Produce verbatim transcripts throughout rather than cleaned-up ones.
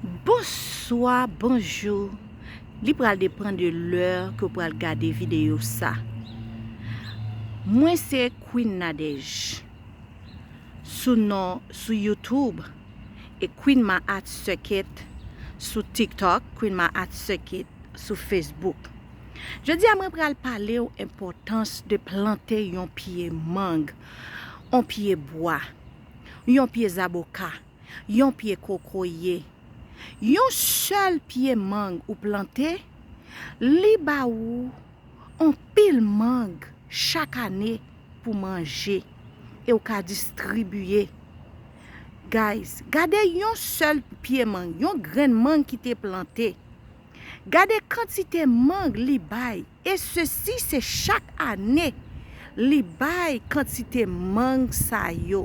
Bonswa, bonjou. Li pral depann de lè ke w pral gade videyo sa. Mwen se Queen Nadège. Sou non, sou YouTube, e Queen Ma Art Circuit sou TikTok, Queen Ma Art Circuit sou Facebook. Jodi a, mwen pral pale w enpòtans de plante yon pye mang, yon pye bwa, yon pye zaboka, yon pye kokoye. Yon sèl pye mang ou plante, li ba ou anpil mang chak ane pou manje e w ka distribiye. Guys, gade yon sèl pye mang, yon grenn mang ki te plante. Gade kantite mang li bay, e sesi se chak ane li bay kantite mang sa yo.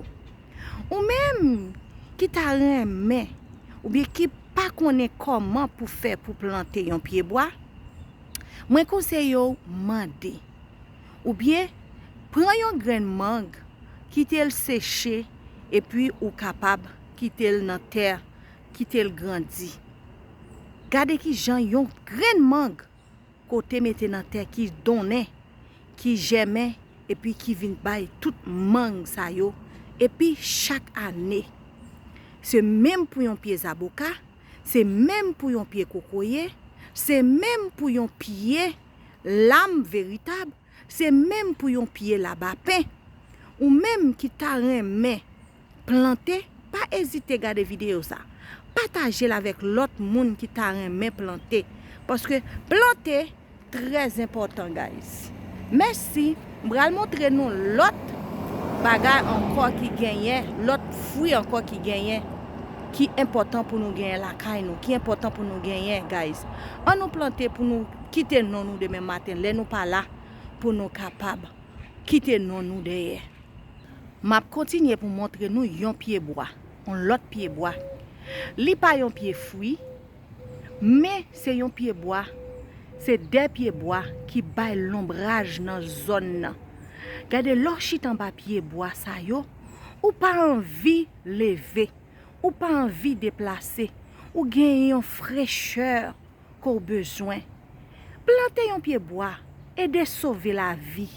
Ou menm ki ta renmen, oubyen ki pa konnen kòman pou fè pou plante yon pye bwa, mwen konseye w mande. Oubyen, pran yon grenn mang, kite l seche, epi ou kapab kite l nan tè, kite l grandi. Gade ki jan yon grenn mang ke w te mete nan tè ki donnen, ki jèmen, epi ki vin bay tout mang sa yo, epi chak ane. Se menm pou yon pye zaboka, se menm pou yon pye kokoye, se menm pou yon pye lam veritab, se menm pou yon pye labapen. Ou menm ki ta renmen plante, pa ezite gade videyo sa. Pataje l avèk lòt moun ki ta renmen plante. Paske plante trè enpòtan, guys. Mèsi. M pral montre nou lòt bagay ankò ki genyen, lòt fwi ankò ki genyen, ki enpòtan pou nou genyen lakay nou, ki enpòtan pou nou genyen, guys. Ann nou plante pou nou kite non nou demen maten, lè nou pa la, pou nou kapab kite non nou dèyè. M ap kontinye pou montre nou yon pye bwa, yon lòt pye bwa. Li pa yon pye fwi, men se yon pye bwa, se de pye bwa ki bay lonbraj nan zòn nan. Gade, lè w chita anba pye bwa sa yo, ou pa anvi leve, ou pa anvi deplase, ou gen yon frechè ke w bezwen. Plante yon pye bwa, ede sove lavi.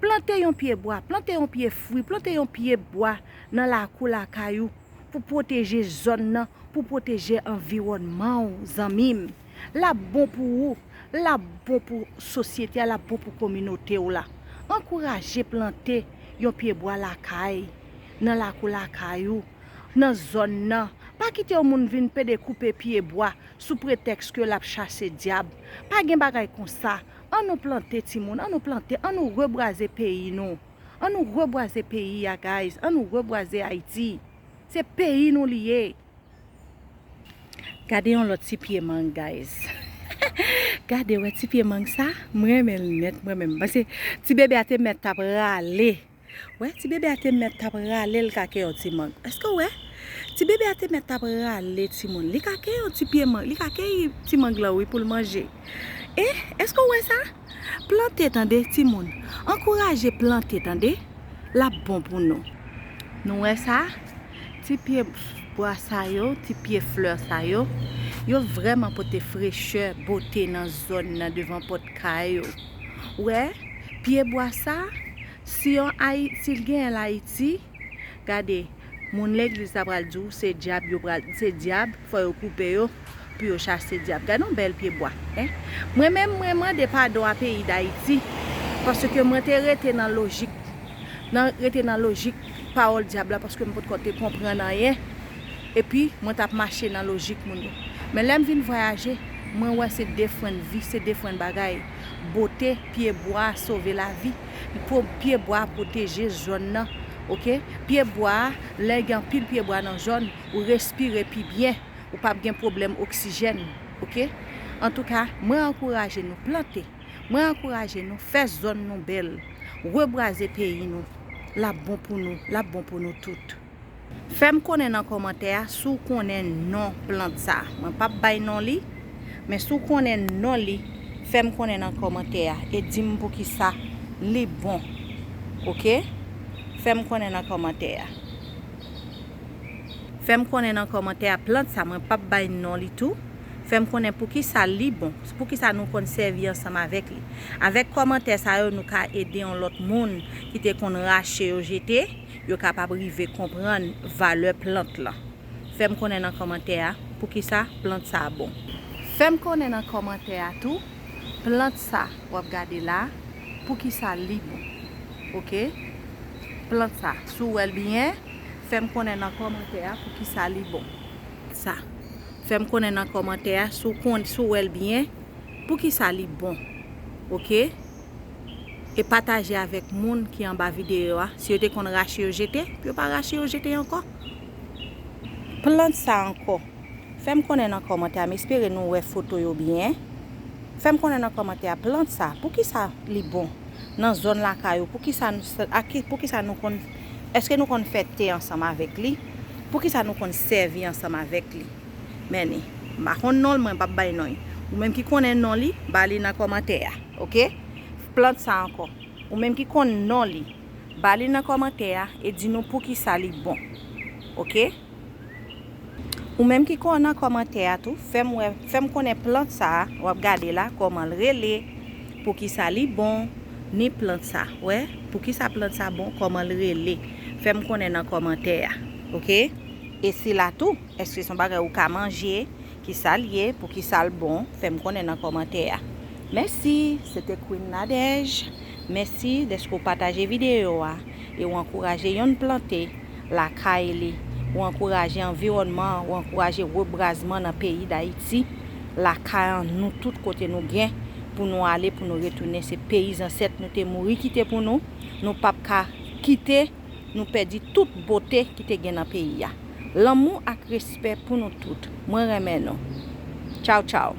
Plante yon pye bwa, plante yon pye fwi, plante yon pye bwa nan lakou lakay ou pou pwoteje zòn nan, pou pwoteje anviwònman w, zanmi m. L ap bon pou ou, l ap bon pou sosyete a, l ap bon pou kominote w la. Ankouraje plante yon pye bwa lakay, nan lakou lakay ou, nan zòn nan. Pa kite yon moun vin pede koupe pye bwa sou pretèks ke l ap chase dyab. Pa gen bagay konsa. Ann nou plante, timoun, ann nou plante, ann nou rebwaze peyi nou. Ann nou rebwaze peyi a, guys. Ann nou rebwaze Ayiti. Se peyi nou li ye. Gade yon lòt ti pye mang, guys. Gade, wè ti pye mang sa? M renmen l nèt, mwen menm. Paske ti bebe a te mèt t ap rale. Wè, ti bebe a te mèt t ap rale l kake yon ti mang. Èske w wè? Ti bebe a te mèt t ap rale timoun. Li kake yon ti pye mang. Li kake ti mang lan, wi, pou l manje. E, èske w wè sa? Plante, tande, timoun. Ankouraje plante, tande. L ap bon pou nou. Nou wè sa? Ti pye bwa sa yo, ti pye flè sa yo, yo vrèman pote frechè, bote nan zòn nan, devan pòt kay yo. Wè, pye bwa sa, si yon Ayi-, si l genyen l Ayiti, gade, moun legliz la pral di w se dyab, yo pral, se dyab, fò yo koupe yo, pou yo chase dyab. Gade yon bèl pye bwa, en. Mwen menm, mwen mande padon a peyi Dayiti, paske mwen te rete nan lojik, nan, rete nan lojik pawòl dyab la, paske m potko te konprann anyen. Epi, mwen t ap mache nan lojik moun yo. Men lè m vin vwayaje, mwen wè se diferan vi, se diferan bagay. Bote pye bwa sove lavi. Po-, pye bwa pwoteje zòn nan, oke? Pye bwa, lè gen anpil pye bwa nan zòn, ou respire pi byen, ou p ap gen pwoblèm oksijèn, oke? Antouka, mwen ankouraje nou plante, mwen ankouraje nou fè zòn nou bèl, rebwaze peyi nou, l ap bon pou nou, l ap bon pou nou tout. Fè m konnen nan kòmantè a si w konnen non plant sa. Mwen p ap bay non li, men si w konnen non li, fè m konnen nan kòmantè a e di m poukisa li bon. Oke? Fè m konnen nan kòmantè a. Fè m konnen nan kòmantè a plant sa, mwen p ap bay non li tou. Fè m konnen poukisa li bon, poukisa nou konn sèvi ansanm avèk li. Avèk kòmantè sa yo, nou ka ede yon lòt moun ki te konn rache yo jete, yo kapab rive konprann valè plant lan. Fè m konnen nan kòmantè a poukisa plant sa bon. Fè m konnen nan kòmantè a tou, plant sa w ap gade la, poukisa li bon. Oke? Plant sa, si w wè l byen, fè m konnen nan kòmantè a poukisa li bon. Sa. Fè m konnen nan kòmantè a si w konn, si w wè l byen, poukisa li bon. Oke? E pataje avèk moun ki anba videyo a. Si yo te konn rache yo jete, pou yo pa rache yo jete ankò. Plant sa ankò. Fè m konnen nan kòmantè a, m espere nou wè foto yo byen. Fè m konnen nan kòmantè a, plant sa, poukisa li bon nan zòn lakay ou? Poukisa, poukisa nou konn, èske nou konn fè te ansanm avèk li? Poukisa nou konn sèvi ansanm avèk li? Men ni, m pa konn non l, mwen p ap bay non l. Ou menm ki konnen non li, ba li nan kòmantè a, oke? Plant sa ankò. Ou menm ki konn non li, ba li nan kòmantè a e di nou poukisa li bon. Oke? Ou menm ki konn nan kòmantè a tou, fè m wè, fè m konnen plant sa a w ap gade la, kòman l rele, poukisa li bon, ni plant sa. Wè, poukisa plant sa bon, kòman l rele. Fè m konnen nan kòmantè a. Oke? E sila tou, èske se yon bagay ou ka manje? Kisa l ye, poukisa l bon, fè m konnen nan kòmantè a. Mèsi, se te Queen Nadège. Mèsi dèske w pataje videyo a e w ankouraje yonn plante lakay li. Ou ankouraje anviwònman an, ou ankouraje rebwazman nan peyi Dayiti, lakay an, nou tout kote nou gen pou nou ale, pou nou retounen. Se peyi zansèt nou te mouri kite pou nou. Nou p ap ka kite nou pèdi tout bote ki te gen nan peyi a. Lanmou ak respè pou nou tout. Mwen renmen nou. Tchaw, tchaw.